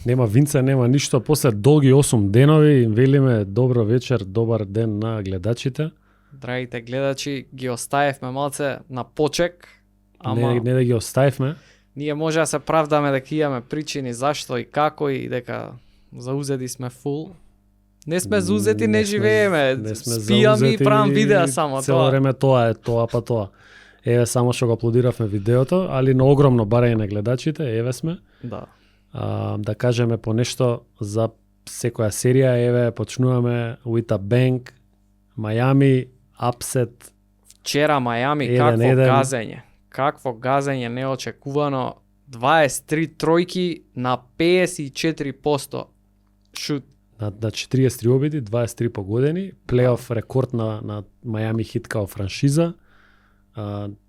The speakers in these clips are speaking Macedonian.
Нема винце, нема ништо. После долги 8 денови им велиме добро вечер, добар ден на гледачите. Драгите гледачи, ги оставивме малце на почек, ама Не да ги оставивме. ние може да се правдаме дека имаме причини зашто и како и дека заузети сме фул. Не сме заузети, не живееме. не сме Спијам и правам видеа само цело тоа. време тоа е, тоа па тоа. Еве само што го аплодиравме видеото, али на огромно барање на гледачите, еве сме. Да. Да кажеме по нешто за секоја серија, еве почнуваме with a bang, Miami, upset. Вчера Мајами, какво газење. Какво газење неочекувано. 23 тројки на 54% шут. На 43 обиди, 23 погодени, плейоф рекорд на Miami Heat као франшиза.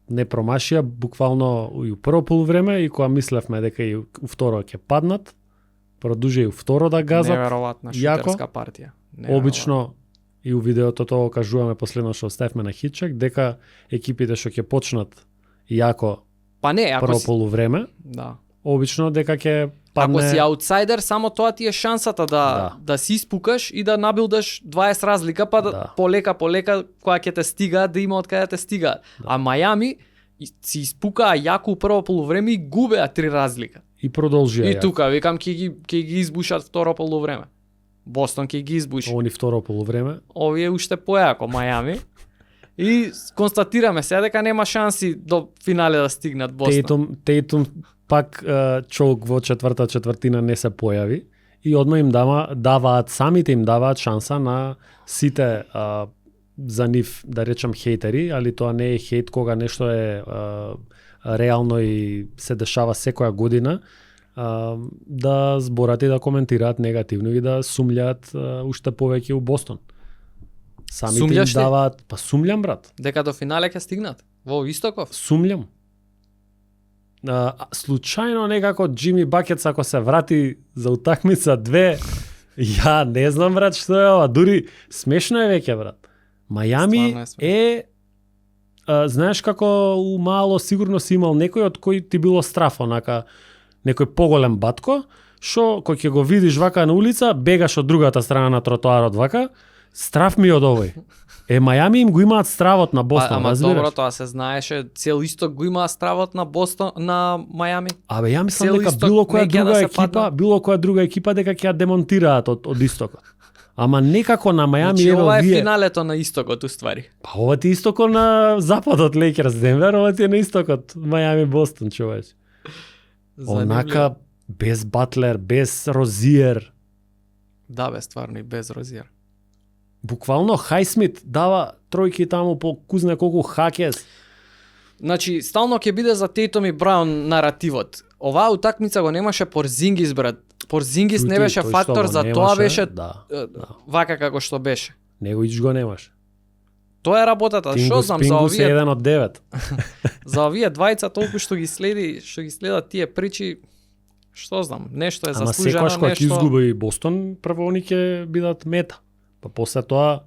Не промашија буквално и у прво полувреме и кога мислевме дека и у второ ќе паднат, продолжи и у второ да газат. Неверојатна шутерска партија. Обично и у видеото тоа кажуваме последно што оставивме на Хитчек, дека екипите што ќе почнат јако Па не, ако прво си... полувреме, Да. обично дека ќе падне... Ако си аутсайдер, само тоа ти е шансата да си испукаш и да набилдаш 20 разлика, па да. полека која ќе те стига, да има од каде те стига. Да. А Мајами си испукаа јако у прво полувреме и губеа 3 разлика. И продолжија. И тука викам ќе ги избушат второ полувреме. Бостон ќе ги избуши. Они второ полувреме. Овие уште појако Мајами. И констатираме сега дека нема шанси до финале да стигнат Бостон. Тейтум пак чолк во четврта четвртина не се појави и одма им даваат самите им даваат шанса на сите за нив, да речам, хейтери, али тоа не е хейт кога нешто е реално и се дешава секоја година, да зборат и да коментираат негативно и да сумљаат уште повеќе у Бостон. Самите Сумљаш им даваат, па сумљам, брат. Дека до финале ќе стигнат во Истоков? Сумљам. Случајно некако Джими Бакетс ако се врати за утакмица 2, ја не знам, брат, што е ова, дури смешно е веќе, брат. Мајами е знаеш како у мало сигурно си имал некој од кој ти било страф, онака некој поголем батко, што кој ќе го видиш вака на улица, бегаш од другата страна на тротоарот вака, страф ми од овој. Мајами им го имаат стравот на Бостон, ама разбираш? добро, тоа се знаеше, цел Исток го имаа стравот на Бостон, на Мајами. Абе, ја мислам Цел дека Исток било која не ќе да друга се екипа, падна. било која друга екипа дека ќе ја демонтираат од Истокот. Ама некако на Мајами Значи, ова е вие. финалето на Истокот, уствари. Па ова ти е Истокот на западот, Лейкерс Денвер, ова ти е на Истокот, Мајами Бостон, човече. Онака без Батлер, без Розиер. Да, бе, стварно и без Розиер. Буквално Хайсмит дава тројки таму по кузне колку хакес. Значи, стално ќе биде за Тейтом и Браун наративот. Оваа утакмица го немаше Порзингис, брат. Порзингис не беше Тој фактор, што го за тоа немаше, беше да. вака како што беше. Него ич го немаш. Тоа е работата. Што знам за Пингус е овие, 1 од 9. за овие двајца толку што ги следат тие причи, што знам, нешто е Ама заслужено, секојаш кога ќе нешто. изгуби Бостон, прво они ќе бидат мета. Па после тоа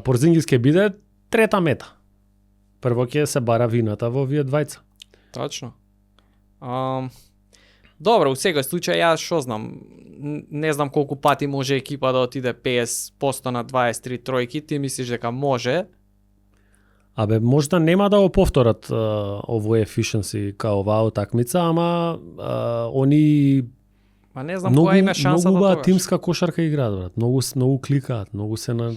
Порзингис ќе биде трета мета. Прво ќе се бара вината во овие двајца. Точно. Добро, у секој случај јас што знам, не знам колку пати може екипа да отиде 50% на 23 тројки, ти мислиш дека може? Абе, можда нема да го повторат овој efficiency као оваа утакмица, ама они Ма не знам која има шанса многу до убава тогаш. тимска кошарка играат, брат. Многу кликаат, многу се на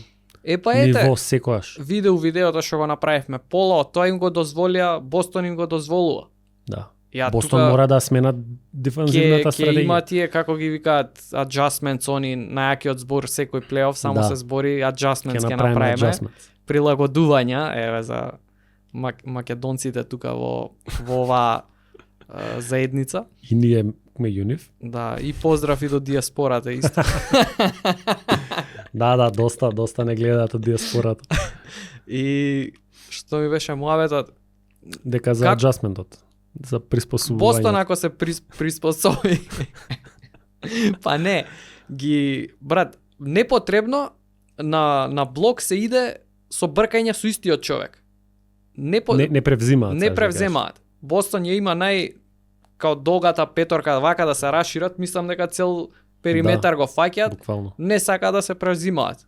Па ете, ниво секојаш. видеото што го направивме, Поло, тоа им го дозволија, Бостон им го дозволува. Да. Ја Бостон тука мора да сменат дефанзивната ќе стратегија. има тие, како ги викаат, adjustments, они најакиот збор секој плейоф, само Да. се збори adjustments ќе направиме направиме. adjustments. Прилагодувања, еве за македонците тука во оваа заедница. И ние меѓу нив. Да, и поздрав и до диаспората исто. Да, доста не гледаат од диаспората. И што ми беше муабетот, Дека за adjustmentот, за приспособување. Бостон ако се приспособи. Па не, брат, непотребно на блок се иде со бркање со истиот човек. Не превзимаат. Не превземаат. Бостон ја има као долгата петорка вака да се расшират, мислам дека цел периметар го фаќаат, буквално. не сака да се превзимаат.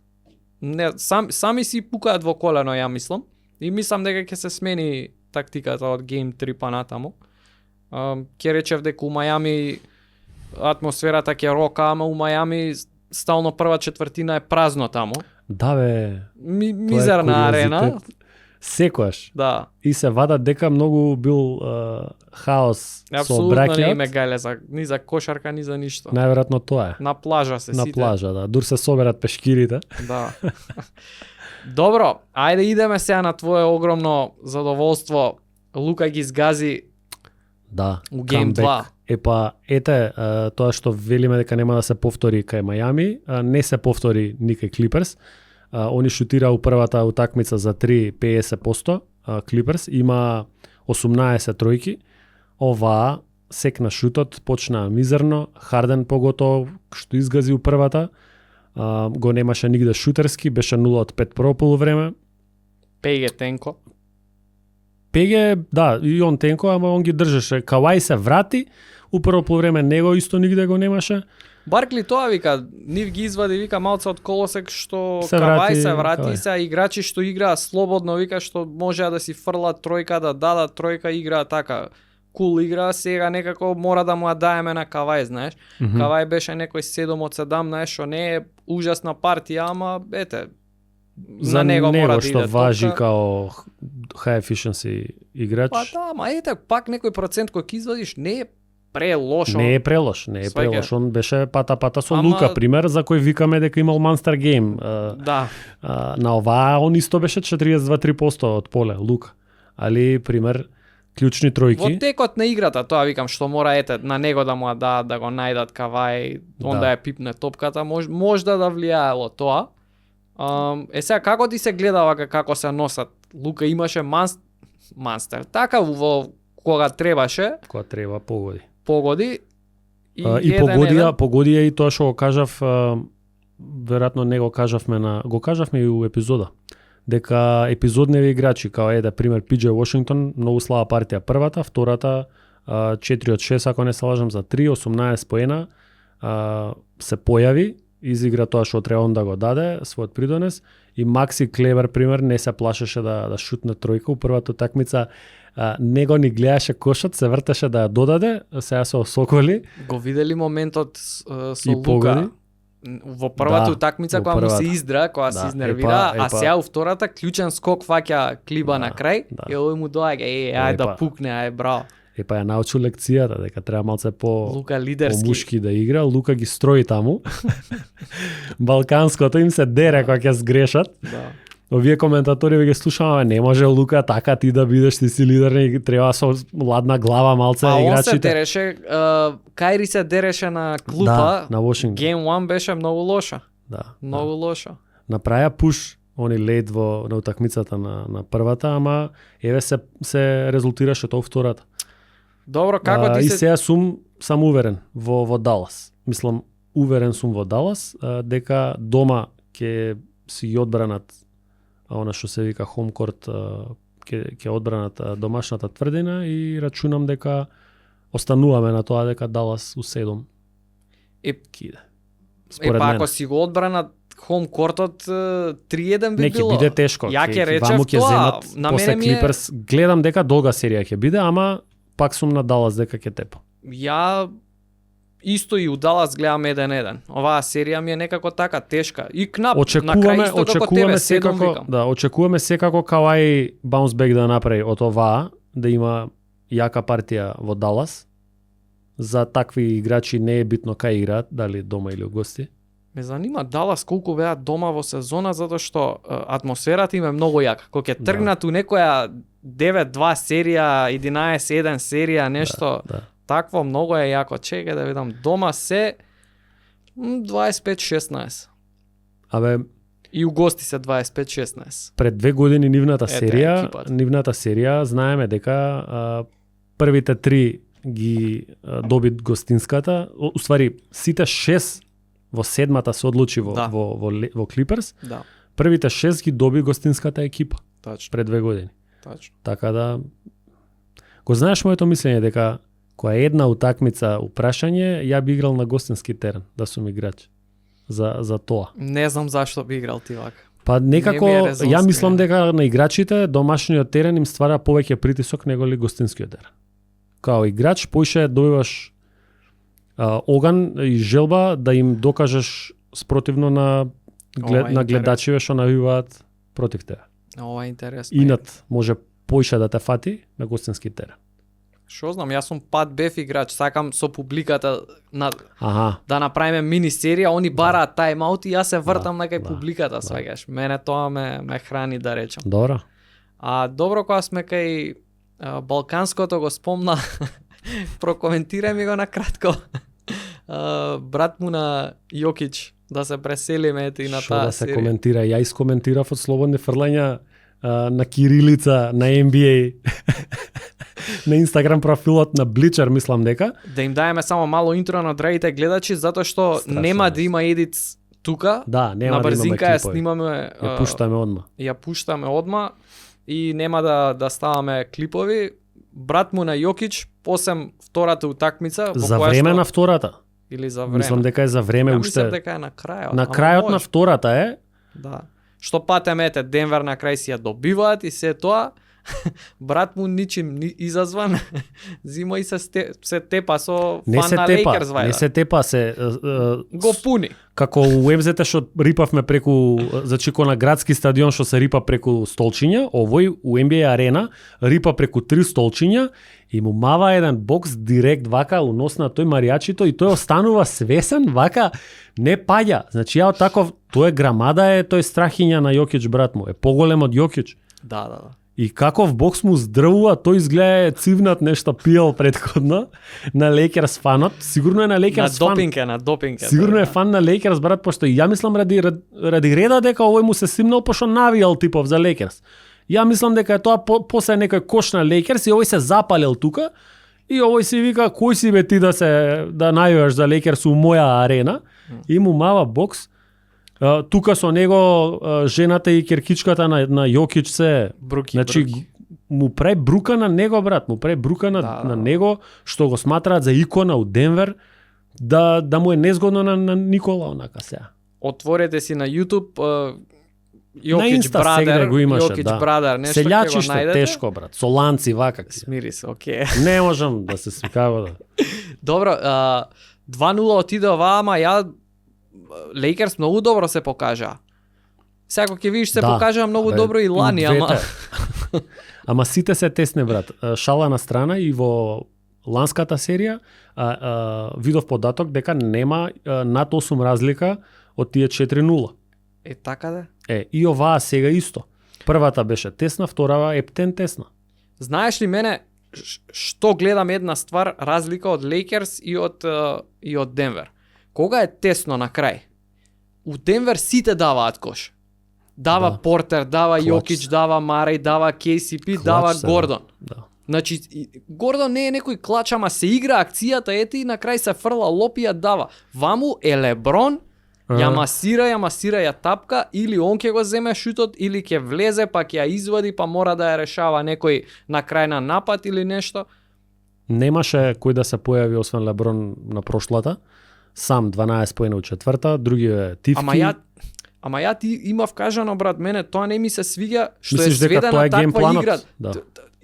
Не, сами си пукаат во колено, ја мислам. И мислам дека ќе се смени тактиката од Game 3 па натаму. Ќе речев дека у Мајами атмосферата ќе рока, ама у Мајами стално прва четвртина е празно таму. Да бе. Мизерна арена. Секојаш. Да. И се вадат дека многу бил хаос со бракеот. Апсолутно не име гале ни за кошарка, ни за ништо. Најверојатно тоа е. На плажа се сите. На плажа, да. Дур се соберат пешкирите. Да. Добро, ајде идеме сега на твое огромно задоволство. Лука ги згази у Game 2. Епа, ете, тоа што велиме дека нема да се повтори кај Мајами, не се повтори ни кај Клиперс. Они шутира у првата утакмица за 3-50%, Клиперс има 18 тројки. Оваа секна шутот, почна мизерно, Харден поготово што изгази у првата, го немаше нигде шутерски, беше 0 од 5 прво полувреме. Пеге тенко. Пеге, да, и он тенко, ама он ги држеше. Кавај се врати, у прво полувреме него исто нигде го немаше. Баркли тоа вика, нив ги извади, вика малце од колосек што се Кавај се врати, Кавај. се играчи што играат слободно, вика што можеа да си фрлат тројка, да дадат тројка, играат така. Кул игра, сега некако мора да му ја даеме на Кавај, знаеш. Кавај беше некој 7 од 17, што не е ужасна партија, ама ете, за на него мора да што иде важи топка. као high efficiency играч. Па да, ма ете, пак некој процент кој ќе извадиш не е прелошо. Не е прелош, не е Сваќа. прелош. Он беше пата со Ама- Лука, пример, за кој викаме дека имал Monster Game. Да. На оваа он исто беше 42-3% од поле, Лука. Али, пример, клучни Во тројки. текот на играта, тоа викам што мора ете на него да му ја дадат, да го најдат Кавај, онда ја пипне топката, можда да влијаело тоа. Сега како ти се гледава како се носат? Лука имаше манстер. Така во кога требаше, Кога треба погоди. погоди и Погоди ја и тоа што го кажав, веројатно не го кажавме го кажавме и у епизода. Дека епизодневи играчи, као пример PJ Washington, многу слаба партија првата, втората 4 од 6, ако не се лажам, за 3, 18 поена, се појави, изигра тоа што треба он да го даде, својот придонес, и Макси Клебер, пример, не се плашеше да шутне тројка, у првата такмица него ни гледаше кошот, се вртеше да ја додаде, сега се осоколи. Го видели моментот со И Лука погоди. во првата Да, утакмица во кога му се првата. издра, кога се изнервира, а сега у втората клучен скок фаќа Клиба на крај, да. и овој му доаѓа, ајде да Епа. пукне, ајде браво. Епа ја научил лекцијата дека треба малце Лука лидерски. мушки да игра, Лука ги строи таму. Балканското им се дере кога ќе сгрешат. Да. Овие коментатори ви ги слушаме, не може Лука така ти да бидеш, ти си лидер, не треба со ладна глава малце А он се играчите. дереше, Кајри се дереше на клупа, Да, на Вашингтон. Game 1 беше многу лоша. Да. Многу лоша. Направија пуш они лед на утакмицата на првата, ама еве се резултираше тоа втората. Добро, како ти И се... сега сам уверен во Далас. Мислам, уверен сум во Далас, дека дома ќе си ги одбранат она што се вика home court, ќе одбранат домашната тврдина и рачунам дека остануваме на тоа дека Далас у 7 киде. Според Епа, мене. ако си го одбранат home court-от 3-1 би Не било. ќе биде тешко. Ја ќе речев ваму ќе тоа, земат на после мене ми е- Клиперс. Гледам дека долга серија ќе биде, ама пак сум на Далас дека ќе тепа. Ја исто и у Далас гледам 1-1. Оваа серија ми е некако така тешка. И кнап, на крај исто како тебе, 7 секако, викам. да, очекуваме секако Кавај баунсбек да направи од оваа, да има јака партија во Далас. За такви играчи не е битно кај играат, дали дома или у гости. Ме занима Далас колку беа дома во сезона, затоа што атмосферата им е многу јака. Кога ќе тргнат у некоја 9-2 серија, 11-1 серија, нешто Да. такво, многу е јако. Чекај да видам, дома се 25-16. Абе, И у гости се 25-16. пред 2 години нивната екипата. серија, знаеме дека првите 3 ги доби гостинската, уствари сите 6 во седмата се одлучи во Клиперс. Да, Првите 6 ги доби гостинската екипа точно, пред 2 години. точно. Така да го знаеш моето мислење дека Која е една утакмица упрашање, ја би играл на гостински терен, да сум играч. За тоа. Не знам зашто би играл ти вака. Па некако, ја мислам дека на играчите домашниот терен им ствара повеќе притисок него ли гостинскиот терен. Као играч, поише добиваш оган и желба да им докажеш спротивно на гледачиве што навиваат против тебе. Ова е интересно. Инат може поише да те фати на гостински терен. Шо знам, јас сум пат бев играч, сакам со публиката да направиме мини серија, они бараат тајм-аут и јас се вртам на кај публиката, сваѓаш. Мене тоа ме храни, да речам. Добро. Добро, кога сме кај Балканското го спомна, прокоментирај ми го на кратко. Брат му на Јокич, да се преселиме и на таа серија. Шо да се коментира? Ја искоментирав од слободни фрлања на кирилица, на NBA, на Инстаграм профилот на Бличер, мислам дека. Да им даеме само мало интро на драгите гледачи, затоа што нема да има едиц тука. Да, нема на брзинка да ја снимаме. Ја пуштаме одма. Ја пуштаме одма и нема да ставаме клипови. Брат му на Јокич, посем втората утакмица. За време на втората? Или за време? Мислам дека е за време уште. Мислам дека е на крајот. На крајот на втората е. Да. Што патемете, Денвер на крај си ја добиваат и се тоа. Брат му ничим изазван, зима и се тепа со фан на Лейкерс вајда. Не се тепа, го пуни. Како у МЗТ што рипавме преку на градски стадион што се рипа преку столчиња, овој у NBA арена рипа преку 3 столчиња и му мава еден бокс директ вака у нос на тој маријачито и тој останува свесен вака, не паѓа. Значи ја од таков, тој грамада е, тој страхиња на Јокич брат му, е поголем од Јокич. Да. И каков бокс му здрвува, тој изгледа цивнат нешто пиел предходно на Лейкерс фанот. Сигурно е на Лейкерс фан. На допинг е. Сигурно е фан на Лейкерс брат, пошто ја мислам ради реда дека овој му се симнал пошто навијал типов за Лейкерс. Ја мислам дека е тоа после некој кош на Лейкерс и овој се запалил тука и овој си вика кој си бе ти да најаваш за Лейкерс у моја арена и му мава бокс. Тука со него жената и керкичката на Јокич се бруки. Му прави брука на него брат, му прави брука на него што го сматраат за икона у Денвер, да му е незгодно на Никола онака сега. Отворете си на YouTube Јокич брадер, го имаше, Јокич брадер, нешто ќе го селјачиште најдете. Тешко брат, со ланци вака. Смири се, окей. Не можам да се свикава. Добро, 2-0 отиде оваа, ама ја Лейкерс многу добро се покажа. Секако ќе видиш се покажа многу добро и лани, ама ама сите се тесни брат. Шала на страна и во ланската серија видов податок дека нема над 8 разлика од тие 4-0. Така да? И оваа сега исто. Првата беше тесна, вторава ептен тесна. Знаеш ли мене што гледам една ствар разлика од Лейкерс и од Денвер? Кога е тесно на крај, у Денвер сите даваат кош. Дава Портер, дава Јокич, дава Мареј, дава KCP, дава Гордон. Значи, Гордон не е некој клач, ама се игра акцијата, ети и на крај се фрла лопија дава. Ваму е Леброн, ја масира, ја тапка, или он ќе го земе шутот, или ќе влезе, па ќе ја извади, па мора да ја решава некој на крај на напад или нешто. Немаше кој да се појави освен Леброн на прошлата. Сам 12 поена у четврта, други е Тивки. Ама ја ти имав кажано брат, мене тоа не ми се свиѓа што мислиш е сведена таква игра. Да.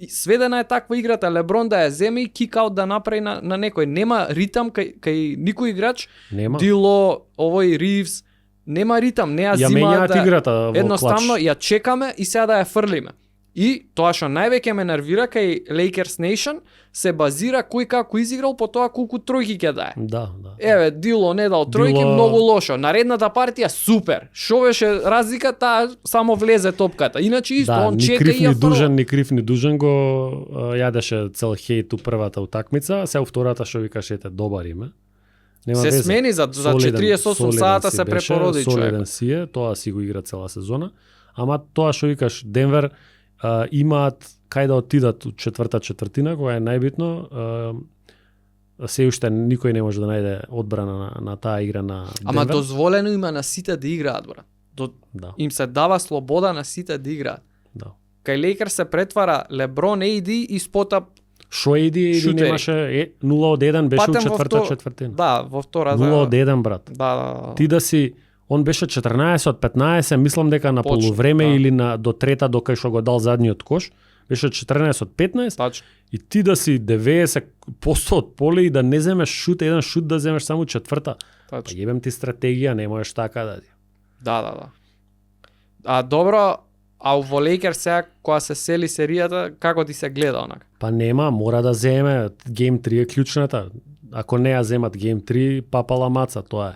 Сведена е таква играта, Леброн да ја земе и кик-аут да направи на некој. Нема ритам кај никој играч. Нема. Дило, овој Ривс, нема ритам, не ја зима да играта во едноставно клач. Ја чекаме и сега да ја фрлиме. И тоа што највеќе ме нервира кај Lakers Nation се базира кој како изиграл по тоа колку тројки ќе дае. Да. Еве, Дило не дал тројки, многу лошо. Наредната партија супер. Шо беше разликата, само влезе топката. Иначе исто он чека и ја фрла. Ни крив ни дужен го јадеше цел хејт у првата утакмица, се у втората што викаш ете добар име. Нема се везе. Смени за 48 сата се препороди човек. Солиден си е, тоа си го игра цела сезона. Ама тоа што викаш Денвер имаат кај да отидат у четврта четвртина, која е најбитно. Се уште никој не може да најде одбрана на таа игра на Денвер. Ама дозволено има на сите да играат, брат. Им се дава слобода на сите да играат. Да. Кај Лейкерс се претвара Леброн, AD и спотап Шоиди или немаше 0 од 1 беше Патем у четврта четвртина. Да, во втора. 0 од 1 брат. Да. Ти да си он беше 14 од 15, мислам дека на полувреме или на до трета докај што го дал задниот кош, беше 14 од 15. Тачно. И ти да си 90% од поле и да не земеш шут, еден шут да земеш само четврта. Па јебем ти стратегија, не можеш така да ти. Да. А добро, а во Лейкерс сега кога се сели серијата, како ти се гледа онака? Па нема, мора да земе, Game 3 е клучната. Ако не ја земат Game 3, папала маца, тоа е.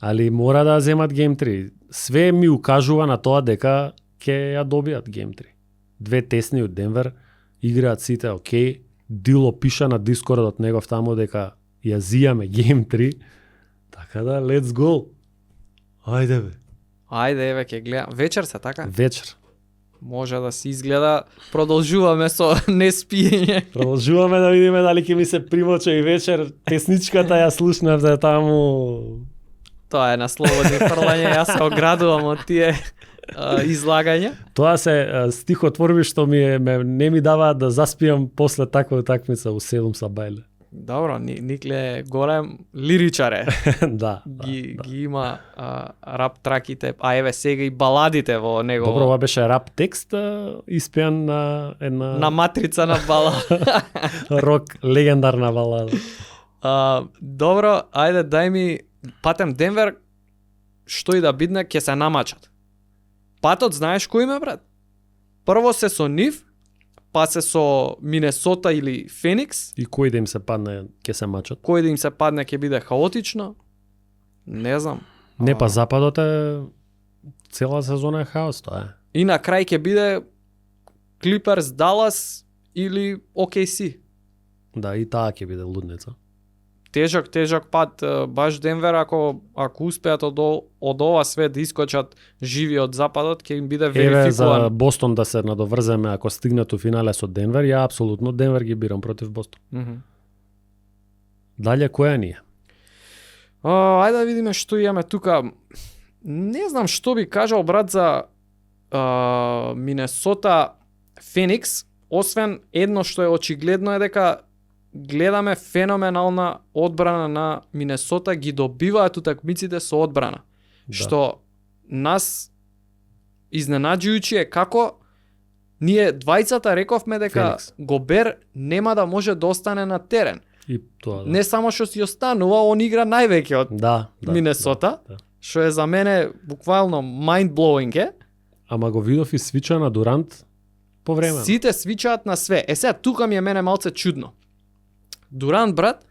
Али мора да земат Game 3. Све ми укажува на тоа дека ќе ја добијат Game 3. Две тесни од Денвер, играат сите окей. Дило пиша на Дискордот негов таму дека ја зијаме Game 3. Така да, let's go. Ајде бе. Ајде, еве ќе гледам. Вечер се, така? Вечер. Може да се изгледа. Продолжуваме со неспиење. Продолжуваме да видиме дали ќе ми се примочи и вечер. Тесничката ја слушнавте таму. Тоа е на слободни фрлање. Јас се оградувам од тие излагања. Тоа се стихотворби што не ми даваат да заспиам после таква утакмица у 7 са бајле. Добро, Никле голем лиричар е. Да. Ги има рап траките, а еве сега и баладите во него. Добро, ова беше рап текст испеан на една на матрица на балада. рок легендарна балада. Добро, ајде дај ми патем Денвер, што и да бидне ќе се намачат. Патот знаеш кој им е, брат? Прво се со нив, па се со Минесота или Феникс. И кој да им се падне ќе се мачат? Кој да им се падне ќе биде хаотично? Не знам. Не, па западот е цела сезона е хаос, тоа е. И на крај ќе биде Клиперс, Далас или OKC. Да, и таа ќе биде лудница. Тежок пат, баш Денвер ако успеат од ова све да искочат живи од западот, ќе им биде верификуван. Еве за Бостон да се надоврземе, ако стигнат у финале со Денвер, ја апсолутно Денвер ги бирам против Бостон. Дале која ни е? Ајде да видиме што имаме тука. Не знам што би кажал, брат, за Минесота Феникс, освен едно што е очигледно е дека гледаме феноменална одбрана на Минесота, ги добиваат утакмиците со одбрана. Да. Што нас изненаđујучи е како ние двајцата рековме дека Феникс. Гобер нема да може да остане на терен. И тоа, да. Не само што си останува, он игра највеќе од Минесота, што е за мене буквално mind blowing е. Ама го видов и свича на Дурант по време. Сите свичаат на све. Сега тука ми е мене малце чудно. Дурант, брат,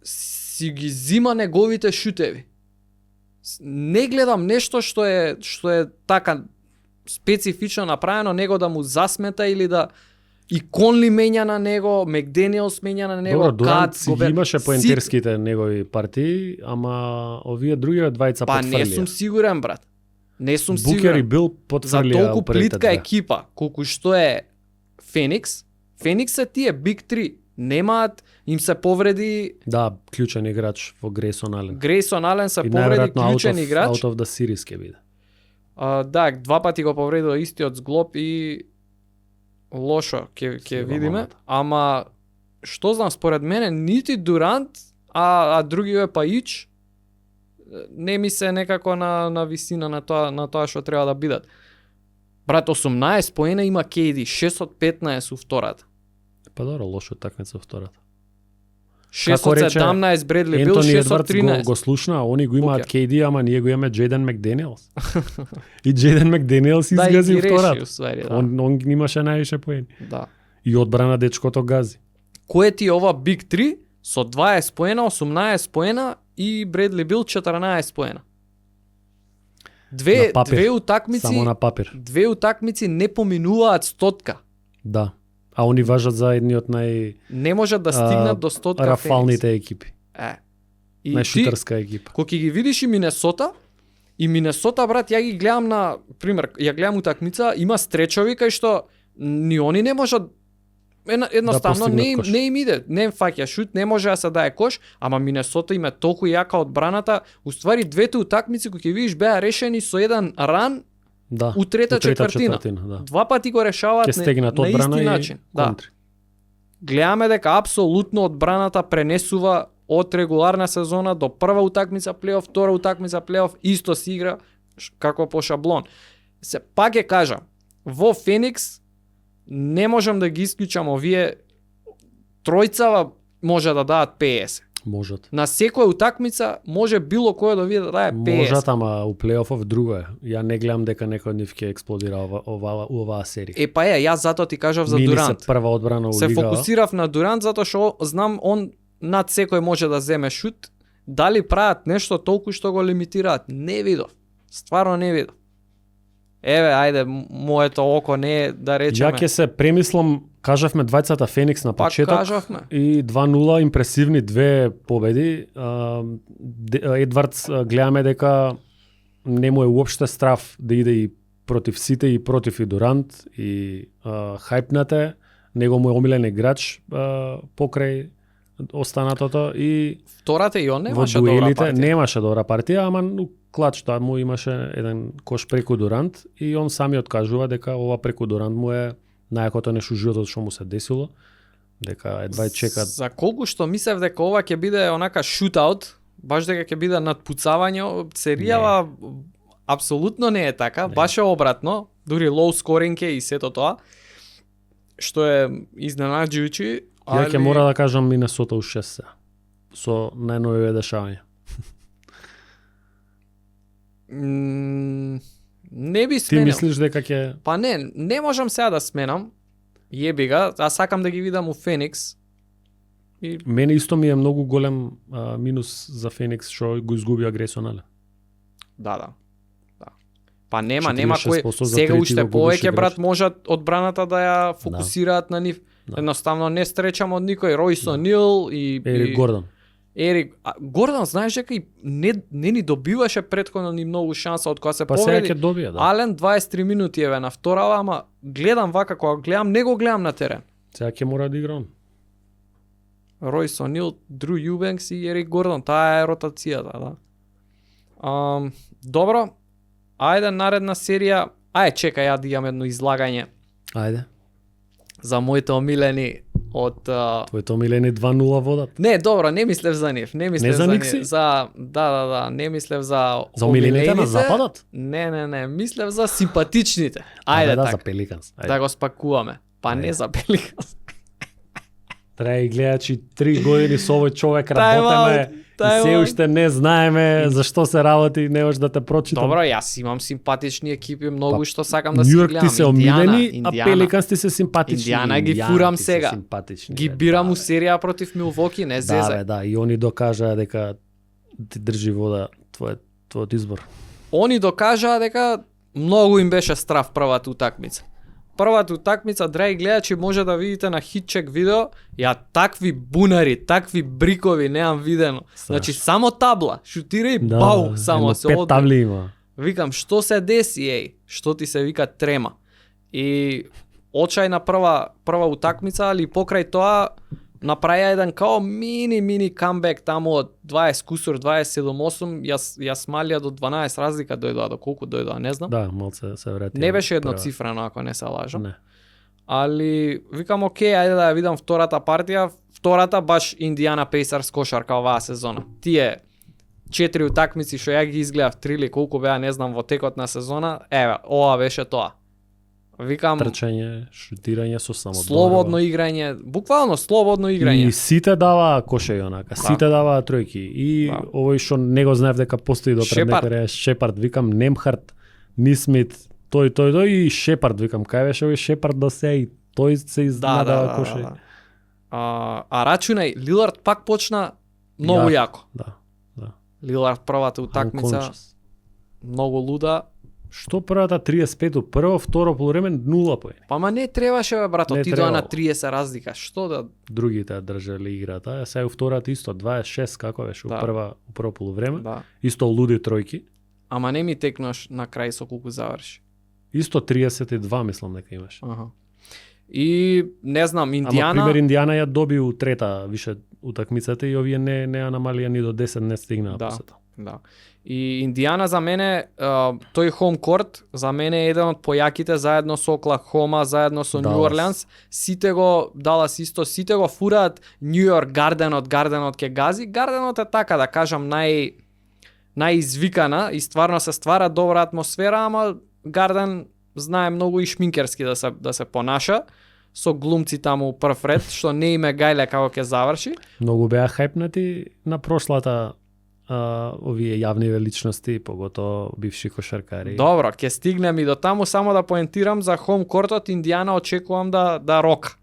си ги зима неговите шутеви. Не гледам нешто што е така специфично направено, него да му засмета или да и Конли менја на него, Макдениелс менја на него. Добро, Дурант си ги имаше поентерските негови партии, ама овие другиве двајца потфрлија. Па не сум сигурен, брат. Не сум сигурен. Букер и Бил потфрлија. За толку плитка екипа, колку што е Феникс, Феникс е тие Big 3. Немаат, им се повреди... Да, клучен играч во Грейсон Ален. Грейсон Ален се повреди, клучен играч. Out of the series ке биде. Да, 2 пати го повредил истиот зглоб и лошо ќе видиме. Ама, што знам, според мене, нити Дурант, а другиве па Ич, не ми се некако на висина на тоа што треба да бидат. Брат, 18 поена има KD, 6 од 15 у втората. Па добро, лошо такмица во втората. 6 од 17 Бредли бил, 6 од 13. Го слушна, они го имаат KD, ама ние го имаме Джейден Макдениелс. И Джейден Макдениелс изгази втората. Он имаше највише поени. Да. И одбрана дечкото гази. Кој ти ова Big 3 со 20 поена, 18 поена и Бредли бил 14 поена. Две утакмици, само на папир. Две утакмици не поминуваат стотка. Да. А они важат за едниот не можат да стигнат до стотка рафалните екипи. И најшутарска екипа. Кога ги видиш и Минесота, брат, ја ги гледам на пример, ја гледам утакмица, има стречови кај што ни они не можат едноставно да не им иде, не им фаќа шут, не може да се дае кош, ама Минесота има толку јака одбраната, уствари двете утакмици кои ќе видиш беа решени со еден ран. Да, у трета четвртина. Да. 2 пати го решаваат на исти начин. Да. гледаме дека апсолутно одбраната пренесува од регуларна сезона до прва утакмица плейоф, втора утакмица плейоф, исто се игра како по шаблон. Се пак ќе кажам, во Феникс не можам да ги исклучам овие тројцава може да дадат 50. Можат. На секоја утакмица може било кој да ви даде 50. Можат, ама у плейофов друго е. Ја не гледам дека некој од нив ќе експлодира оваа серија. Па јас затоа ти кажав за Мини Дурант. се прва одбрана у Се лига. фокусирав на Дурант затоа што знам он над секој може да земе шут. Дали прават нешто толку што го лимитираат? Не видов. Стварно не видов. Еве, ајде, моето око не е да речеме. Ја ќе се премислам, кажавме двајцата Феникс на Пак почеток. кажавме. И 2-0 импресивни две победи. Едвардс гледаме дека не му е уопште страв да иде и против сите и против и Дурант и хајпнате. Него му е омилен играч покрај останатото и Втората и он немаше во добра дуелите партија. немаше добра партија, ама клач тоа му имаше еден кош преку Дурант и он сами откажува дека ова преку Дурант му е најакото нешто животот што му се десило, дека едва и чека. За колку што мислев дека ова ќе биде онака шутаут, баш дека ќе биде надпуцавање, серијава апсолутно не е така, баш е обратно, дури лоу скоринг е и сето тоа, што е изненаđујучи. Ја ќе мора да кажам Минесота у 6 се, со најновиве дешавања. Не би Ти сменил. мислиш дека ќе... Па не можам сега да сменам. Јеби ga, аз сакам да ги видам у Феникс. И Мене исто ми е многу голем минус за Феникс што го изгуби Грейсон Ален. да. Па нема 46% кој за сега трети уште го губиш повеќе играч. брат можат одбраната да ја фокусираат на нив. Да. Едноставно не стречам од никој. Ройсон Нил и Ерик Гордон. Ерик Гордон, знаеш дека и не ни добиваше претходно ни многу шанса од кога се Па сега повреди. ќе добие, да. Ален 23 минути еве на вторава, ама гледам вака кога гледам, не го гледам на терен. Сега ќе мора да игра он. Ройсон Нил, Дру Јубенкс и Ерик Гордон, таа е ротацијата, да. Добро, ајде наредна серија. Чекај, ја да имам едно излагање Ајде. за моите омилени од Твоите омилени 2-0 водат. Не, добро, не мислев за нив, не мислев Не за нив. Никси? Да, не мислев за За омилените на западот? Не, мислев за симпатичните. Ајде да, така. за Пеликанс. Ајде. Да го спакуваме. Па не за Пеликанс. Треба и гледачи 3 години со овој човек Тај работеме и се аут. уште не знаеме зашто се работи, не може да те прочитам. Добро, јас имам симпатични екипи, многу Па, што сакам да си Нјујорк гледам. ти се омилени, а Пеликанс ти се симпатични. Индијана ги Индијана фурам ти се сега. симпатични, Ги бе, бирам да, у бе. серија против Милвоки, не Да, зезе. бе, да, и они докажаа дека ти држи вода твојот избор. Они докажаа дека многу им беше страв првата утакмица. Првата утакмица, драги гледачи, може да видите на хитчек видео, ја такви бунари, такви брикови неам видено. Значи само табла, шутира и бау, само се пет одни. табли има. Викам, што се деси, еј? Што ти се вика трема? И очајна прва утакмица, али покрај тоа направија еден као мини камбек таму од 20 кусур, 27-8, јас малија до 12 разлика дојдоа, до колку дојдоа, не знам. Да, малце се врати. Не беше едноцифрено, ако не се лажам. Не. Али викам, окей, ајде да ја видам втората партија. Втората баш Индијана Пейсърс кошарка оваа сезона. Тие 4 утакмици што ја ги изгледав, 3 или колку беа, не знам, во текот на сезона, еве, ова беше тоа. Викам, Трчање, шутирање со самоодбрана. слободно играње, буквално слободно играње. И сите даваа кошеви онака, сите даваа тројки. И Да. овој што не го знаев дека постои до пред Шепард. некој Шепард, викам Немхарт, Нисмит, тој и Шепард, викам кај беше овој Шепард да се и тој се изнадава кошеви. А рачунај, Лилард пак почна многу јако. Да. Лилард првата утакмица Unconscious. многу луда. Што првата 35-ту, прво, второ полувреме 0 поени. Па ма не требаше бе брато, Не ти доа на требало. 30 разлика. Што да Другите ја држале играта, а сега у втората исто 26 како беше Да. у прво полувреме. да. Исто луди тројки. Ама не ми текнаш на крај со колку заврши. Исто 32 мислам дека имаш. Аха. И не знам, Ама Индијана пример Индијана ја доби у трета више утакмицата и овие не ја намалија ни до 10 не стигнаа Да. после тоа. Да. И Индиана за мене, тој home court за мене е еден од појаките заедно со Оклахома, заедно со Нью Орлеанс. Сите го, Далас исто, сите го фураат Нью Йорк Гарденот ке гази. Гарденот е така да кажам најизвикана и стварно се ствара добра атмосфера, ама Гарден знае многу и шминкерски да се понаша со глумци таму прв ред, што не име гајле како ќе заврши. Многу беа хајпнати на прошлата овие јавни величности, погото бивши кошаркари. Добро, ќе стигнем и до таму, само да поентирам за home court-от Индијана очекувам да рока.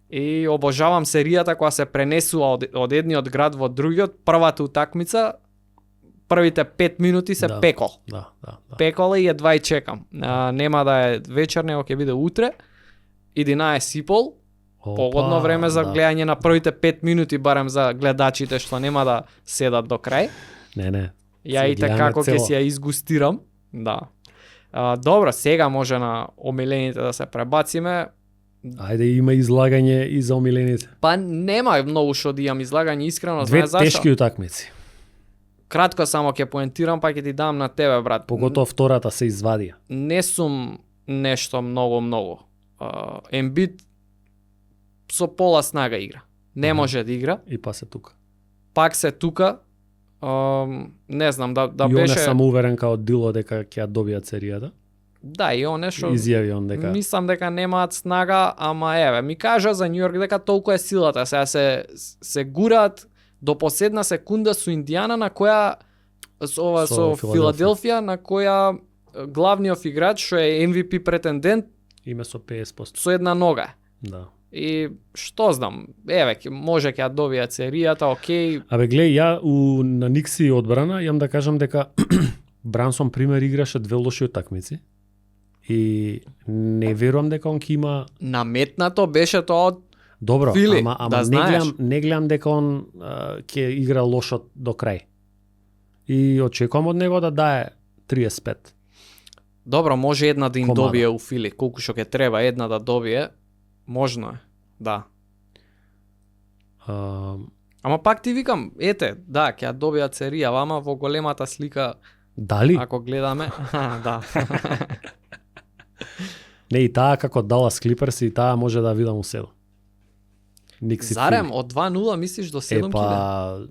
И обожавам серијата која се пренесува од едниот град во другиот. Првата утакмица, првите 5 минути се пекол. Да. Пекол и едва и чекам. Нема да е вечер, него ќе биде утре. 11:30. Погодно време за гледање на првите 5 минути, барем за гледачите што нема да седат до крај. Не. Ја и како ќе си ја изгустирам. Да. Добро, сега може на омилените да се пребациме. Ајде, има излагање и за омилените. Па нема многу што да имам излагање, искрено, знаеш зашто? Тешки утакмици. Кратко само ќе поентирам, па ќе ти дам на тебе, брат. Поготово втората се извадија. Не сум нешто многу. Ембит со пола снага игра. Не може да игра. И па се тука. Пак се тука. Не знам, да и беше... И он е самоуверен као Дило дека ќе ја добијат серијата. Да, и он е шо... Изјави он дека... Мислам дека немаат снага, ама еве, ми кажа за Њу Йорк дека толку е силата. Сега се гураат до последна секунда со Индијана, на која... Со Филаделфија, на која главниот играч, што е MVP претендент, име со 50%. Со една нога. Да. И што знам, еве, може ќе ја добијат серијата, окей. Абе глеј, ја на Никси одбрана, јам да кажам дека Брансон пример играше 2 лоши утакмици. И не верувам дека он ќе има... Наметнато беше тоа од Добро, Фили, ама да не гледам дека он ќе игра лошо до крај. И очекувам од него да дае 35. Добро, може една да им добие у Фили, колку што ќе треба една да добие, можно е, да. Ама пак ти викам, ете, да, ќе ја добијат серија, ама во големата слика, дали? Ако гледаме, да. Не, и таа како Далас Клиперс, и таа може да видам у 7. Зарем, од 2-0 мислиш до 7 киле?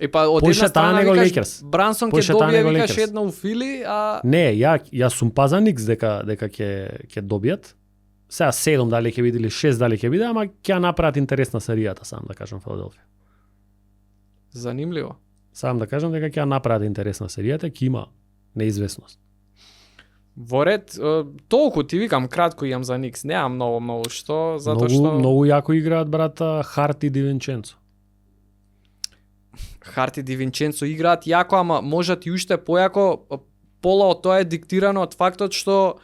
Епа од една страна викаш Брансон ќе добие, викаш една у Фили, а... Не, ја сум паза Никс дека ќе добијат. Сега 7 дали ќе биде или 6 дали ќе биде, ама ќе направат интересна серијата, сам да кажам, Филаделфија. Занимливо. Сам да кажам дека ќе направат интересна серијата, ќе има неизвестност. Во ред, толку ти викам, кратко имам за Никс, немам многу што, затоа што... Многу јако играат, брата, Харт и Ди Винченцо. Харт и Ди Винченцо играат јако, ама можат и уште појако. Пола од тоа е диктирано од фактот што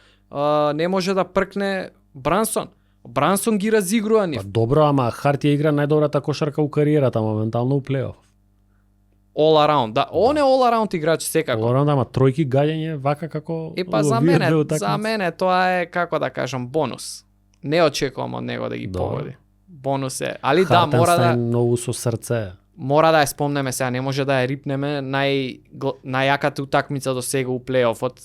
не може да пркне Брансон. Брансон ги разигрува нив. Па добро, ама Харт ја игра најдобрата кошарка у кариерата, моментално у плейоф. All around, да. Он е all around играч секако. All around, ама тројки гаѓање вака како... Епа за мене тоа е, како да кажам, бонус. Не очекувам од него да ги погоди. Бонус е. Али да, мора да... многу со срце. Мора да ја спомнеме сега, не може да ја рипнеме најјаката утакмица до сега у плейофот.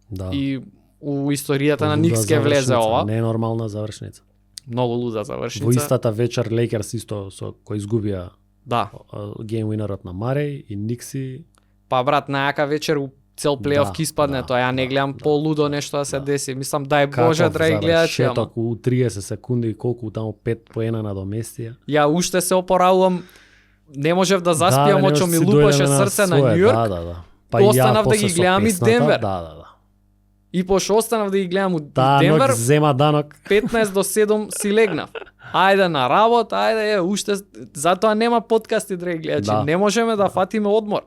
Да. И у историјата на Никс ке влезе ова. Ненормална завршница. Многу луда завршница. Во истата вечер Лейкерс исто со кој изгубија гейм уинерот на Марей и Никси. Па брат, најака вечер у цел плейоф ки испадне тоа. Ја не гледам по-лудо нешто да се деси. Мислам дај Боже драги гледачи. Шеток у 30 секунди колку таму 5 поена на доместија. Ја уште се опоравувам. Не можев да заспиам, очо ми лупаше срце на Њу Йорк. Да. Па останав да ги гледам и Денвер. Да. И пошто останав да ги гледам у Денвер. Зема данок. 15 до 7 си легнав. Ајде на работа, ајде, уште затоа нема подкасти, драги гледачи. Да. Не можеме да фатиме одмор.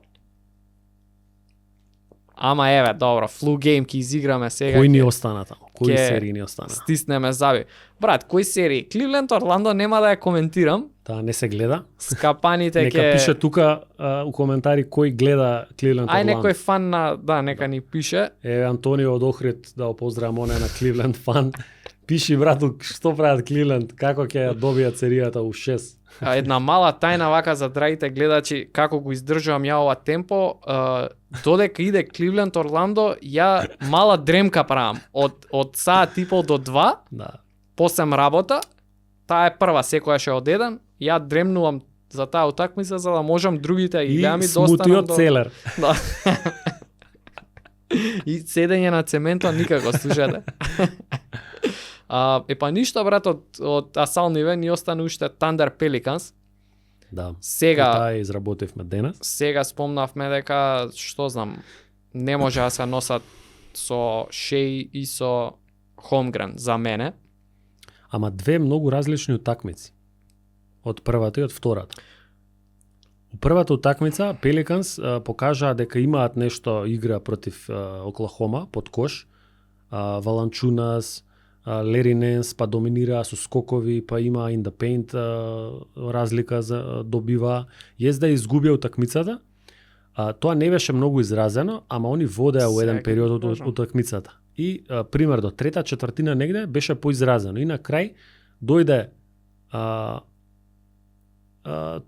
Ама еве, добро, флу гейм ки изиграме сега. Кои ни остана таму? Кои серии ни остана? Стиснеме заби. Брат, кои серии? Кливленд Орландо нема да ја коментирам. Таа не се гледа. Скапаните нека пише тука у коментари кој гледа Кливленд Орландо. Некој фан на нека ни пише. Антонио од Охрид, да го поздравам, он е на Кливленд фан. Пиши, брату, што прават Кливленд, како ќе ја добијат серијата у 6. една мала тајна вака за драгите гледачи како го издржувам ја ова темпо, додека иде Кливленд Орландо, ја мала дремка правам од саат и пол до 2. Да. Посем работа, таа е прва секојаш е од 1, ја дремнувам за таа утакмица за да можам другите играми да останам смутиот целер. Да. И седење на цементот никако, слушате. Па ништо брат од Асал Ниве ни остана уште Thunder Pelicans. Да. Сега таа изработивме денес. Сега спомнавме дека што знам, не може да се носат со Шеј и со Холмгрен за мене. Ама две многу различни утакмици. Од првата и од втората. У првата утакмица Пеликанс покажаа дека имаат нешто игра против Оклахома под кош. Валанчунас, Лери Ненс па доминираа со скокови, па има in the paint разлика за добива. Језда изгубија утакмицата. Тоа не беше многу изразено, ама они водеа во еден период од утакмицата. И пример до трета четвртина негде беше поизразено. И на крај дојде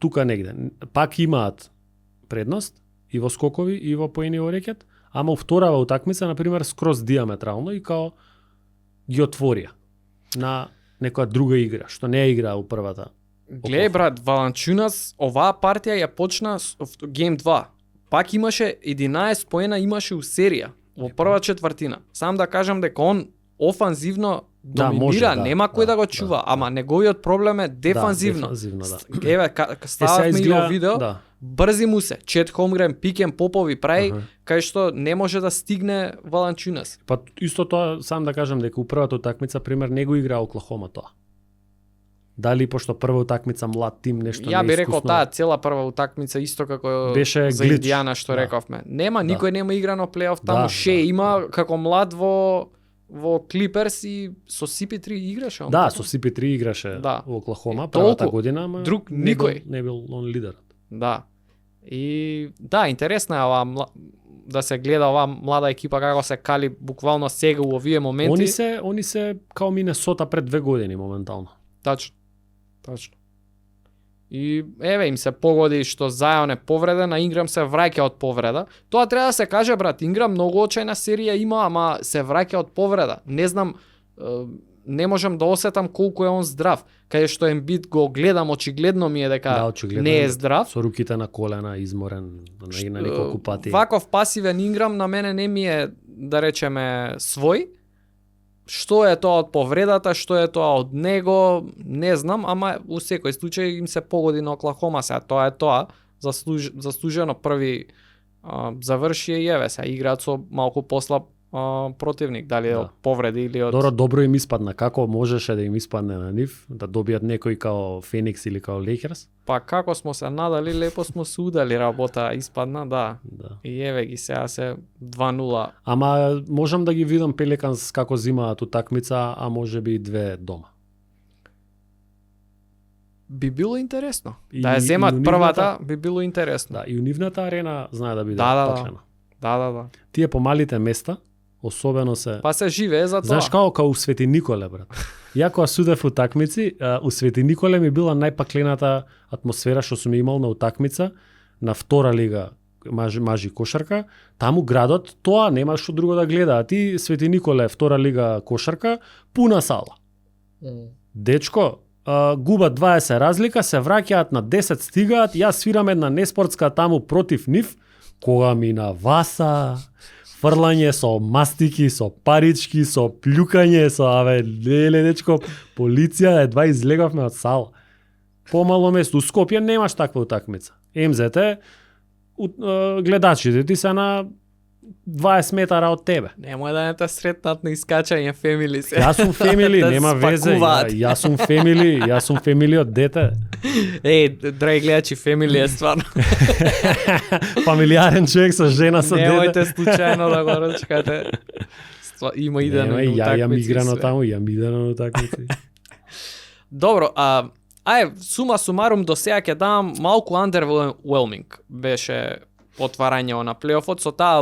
тука негде. Пак имаат предност и во скокови и во поени во рекет, ама у вторава утакмица на пример скроз диаметрално и као ги отворија на некоја друга игра, што не ја играа у првата. Глеј брат, Валанчунас оваа партија ја почна гейм 2. Пак имаше 11 поена имаше у серија во прва четвртина. Сам да кажам дека он офанзивно доминира, нема кој да го чува, ама неговиот проблем е дефанзивно. Еве, стававме и во видео, брзи му се, Чет Холмгрен, Пикен, Попови прави, кај што не може да стигне Валанчунас. Па исто тоа, сам да кажам дека у првата утакмица, пример, не го игра Оклахома тоа. Дали пошто прва утакмица млад тим нешто неискусно. Ја би рекол таа цела прва утакмица исто како беше за глич. Индијана што рековме. Нема, никој нема играно плейоф таму, Шеј има како млад во Клиперс и со CP3 играше он. Да, со CP3 играше во Оклахома првата година, ама друг никој не бил он лидерот. Да. И да, интересна е ова да се гледа оваа млада екипа како се кали буквално сега у овие моменти. Они се као Минесота пред 2 години моментално. Точно. И еве им се погоди што Зајон е повреден, а Инграм се враќа од повреда. Тоа треба да се каже брат, Инграм многу очајна серија има, ама се враќа од повреда. Не знам, не можам да осетам колку е он здрав. Кај што Ембит го гледам, очигледно ми е дека не е здрав. Со руките на колена, изморен на неколку пати. Ваков пасивен Инграм на мене не ми е, да речеме, свој. Што е тоа од повредата, што е тоа од него, не знам, ама у секој случај им се погоди на Оклахома сега, тоа е тоа, заслужено први заврши и еве се, играат со малку послаб противник, дали од повреди или од... Добро им испадна, како можеше да им испадне на нив, да добијат некој као Феникс или као Лейкерс? Па како смо се надали, лепо смо се удали, работа испадна, да. И еве ги сега се 2-0. Ама можам да ги видам Пеликанс како зимаат утакмица, а може би и 2 дома. Би било интересно. Да ја земат првата, би било интересно. Да, и у нивната арена знае да биде паклена. Да. Тие помалите места, особено се... Па се живее за тоа. Знаеш као у Свети Николе, брат. Ја кога судев утакмици, у Свети Николе ми била најпаклената атмосфера што сум имал на утакмица на втора лига мажи кошарка. Таму градот тоа нема што друго да гледа. А ти Свети Николе втора лига кошарка, пуна сала. Дечко, губат 20 разлика, се враќаат на 10 стигаат, јас свирам една неспортска таму против нив, кога ми на васа, фрлање со мастики, со парички, со плюкање, со леле дечко, полиција, едва излегавме од сала. Помало место, у Скопје немаш таква утакмица. МЗТ, гледачите ти се на 20 метара од тебе. Немој да не те сретнат на искачање фемили се. Јас сум фемили, нема везе. Јас сум фемили од дете. Драги гледачи, фемили е стварно. Фамилиарен човек со жена со дете. Немојте случајно да го рачкате. Има идено и утакмици. Јам играно на утакмици. Добро, сума сумарум до сега ќе дам малку underwhelming беше отварање на плейофот со таа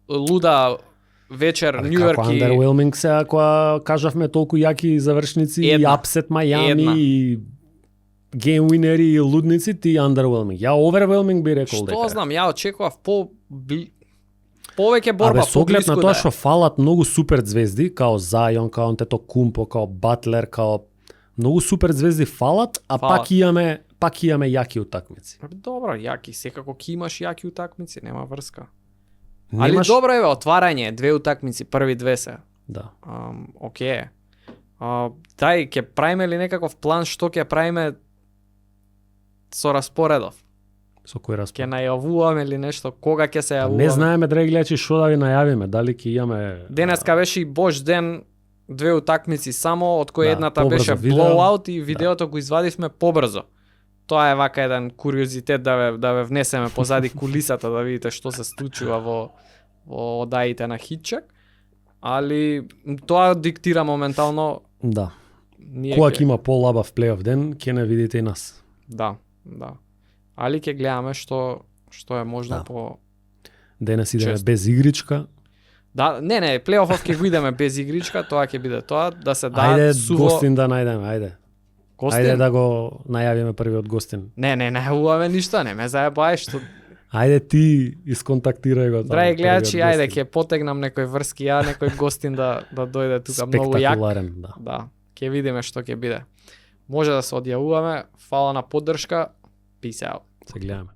луда вечер Њујорк и... Како underwhelming сега кога кажавме толку јаки завршници и апсет Мајами и... game wineri и лудници, ти underwhelming. Ја overwhelming би рекол дека. Што знам, ја очекував повеќе борба, со оглед на тоа што фалат многу супер звезди, као Зајон, као Антетокумпо, као Батлер, као многу супер звезди фалат, а пак имаме јаки утакмици. Добро, јаки, секако ќе имаш јаки утакмици, нема врска. Али добро е отварање, 2 утакмици, први 2 се. Да. Окей. Дај, ќе правиме ли некаков план што ќе правиме со распоредов? Со кој распоред? Ќе најавуваме ли нешто, кога ќе се јавуваме? Не знаеме, драги гледачи, што да ви најавиме, дали ќе имаме... Денеска беше и Божј ден, 2 утакмици само, од кој едната беше blowout и видеото го извадивме побрзо. Тоа е вака еден куриозитет да ве внесеме позади кулисата, да видите што се случува во одаите на Хитчак. Али тоа диктира моментално. Да. Кога ќе има полабав плейоф ден, ќе не видите и нас. Да. Али ќе гледаме што е можно по денес идеме без игричка. Да, не, плейофов ќе го идеме без игричка, тоа ќе биде тоа, да се дадат суво. Ајде гостин да најдеме, ајде. Гостин? Ајде да го најавиме првиот гостин. Не најавуваме ништо, не ме заебај што. Ајде ти исконтактирај го. Драги гледачи, ајде ќе потегнам некој врски, некој гостин да дојде тука многу јак. Спектакуларен, да. Да, ќе видиме што ќе биде. Може да се одјавуваме, фала на поддршка. Peace out. Се гледаме.